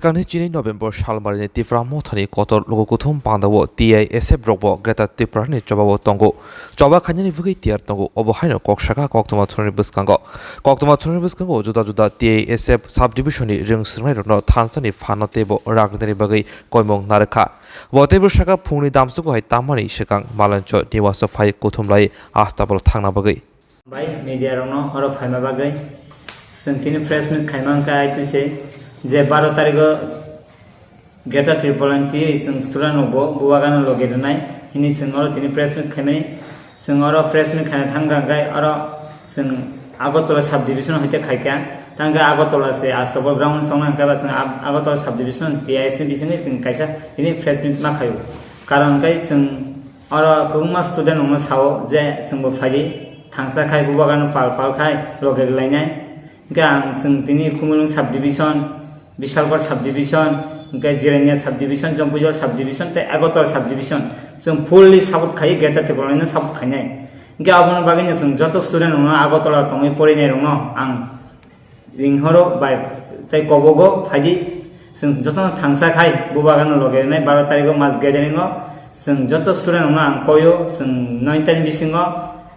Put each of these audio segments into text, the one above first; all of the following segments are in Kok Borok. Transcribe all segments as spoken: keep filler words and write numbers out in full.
Swkangni chini November salmarini Tipra Mothani kotor luku kuthum pandao T I S F rokbo Greater Tripura ni chobao tongo. Choba khainani bagwi tiyar tongo, obo haino kok saka koktwma thorni bwskango. Koktwma thorni bwskango juda juda T I S F subdivision ni rwng swrwngnairokno thansani phanno teibo rang rinani bagwi koimung narwkha. Bo teibo saka phungni damsugo hai tamani swkang Malancho niwaso phai kuthum lai Astabol thangna bagwi. Bai media rokno oro phaima bagwi chwng tini press meet khaima wngkha I T C je baro tarikgo Greater Tripura ni twi chwng student rokbo bubagano logi rwnai hini chwng oro tini press meet khaimani. Chwng oro press meet khaina thangkha hwnkhe oro chwng Agartala sub division hoite khaikha. Tangkhe Agartala se Astabol ground songna hwnkhe ba chwng Ag-, Agartala sub division T I S ni bisingwi chwng kaisa tini press meet ma khaio. Karon hwnkhe chwng oro kwbangma student rokno sao je chwngbo phaidi thangsa khai bubagano pal pal khai logi rwlainai. Hingke ang chwng tini Khumulwng subdivision, Bishalgarh subdivision, hingke Jirania subdivision, Jompuijor subdivision tei Agartala subdivision chwng fully support khai Greater Tipralandno support khainai. Hingke aboni bagwino chwng joto student rokno Agartala tongwi porinai rokno ang ringhoro bai tei kobogo phaidi chwng jotono thangsa khai bubagano logi rwnai baro tarikgo mass gathering o chwng joto student rokno ang koio chwng noita ni bisingo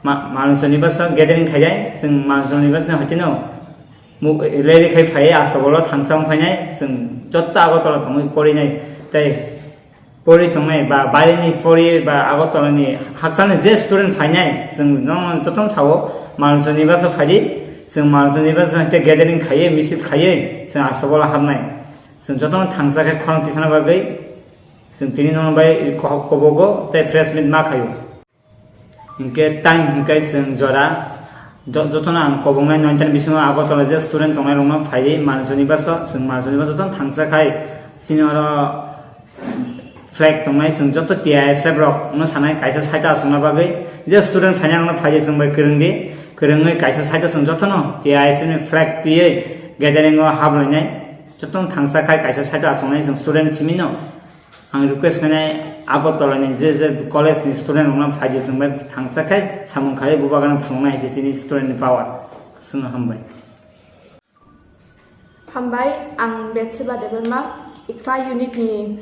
ma-, Malancho nibaso gathering khainai chwng Malancho nibaso hoiteno Mu-, rally khai phai Astabolo thangsa wng phainai chwng joto Agartala tongwi porinai tei pori tongnai ba baireni pori ba Agartala ni hakchangni je student phainai chwng no jotono sao Malancho nibaso phaidi chwng Malancho nibaso hwnkhe gathering khaiwi misil khaiwi chwng Astabolo habnai chwng jotono thangsa khe khorang tisana bagwi chwng tini nono bai ko-, kobogo tei press meet ma khaio. Hinkhe time hinkhe chwng jora jo-, jotono ang kobongnai noita ni bisingo Agartala je student tongnai rokno phaiwi Malancho nibaso chwng Malancho nibaso jotono thangsa khai chini oro flag tongnai chwng joto T I S F rokno sanai kaisa side o achukna bagwi je student phainai rokno phaiwi chwng bai kwrwngdi kwrwngwi kaisa side o chwng jotono T I S F ni flag twiwi gathering o hablainai jotono thangsa khai kaisa side o achuknai chwng student simino. Ang request khainai Agartala ni je je college ni student rokno phaidi chwng bai thangsa khai samung khai bubagano phunuknai hai se chini student ni power. Chwngno hambai. Hambai, ang Betseba Debbarma, ICFA unit ni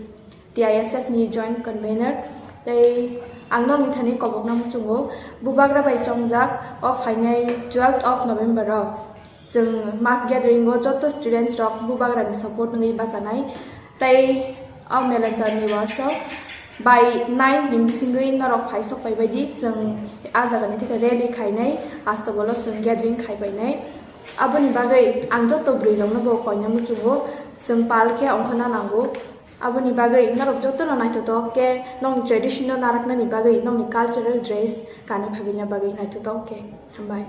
T I S F ni joint convener. Tei ang nokni thani kobokna muchungo, bubagra bai chongjak o phainai twelfth of November o. Chwng mass gathering o joto students rok bubagrani support wngwi bachanai. Tei o Malancho nibaso bai nine ni bisingwi norok phai sok pai baidi chwng a jagani theke rally khainai, Astabolo chwng gathering khai painai. Aboni bagwi ang joto bwrwi rokno bo koina muchungo, chwng pal khe ongkhorna nango. Aboni bagwi norok jotono naithotok khe nokni tradition no naraknani bagwi nokni cultural dress kanwi phaibina bagwi naithotok khe. Hambai.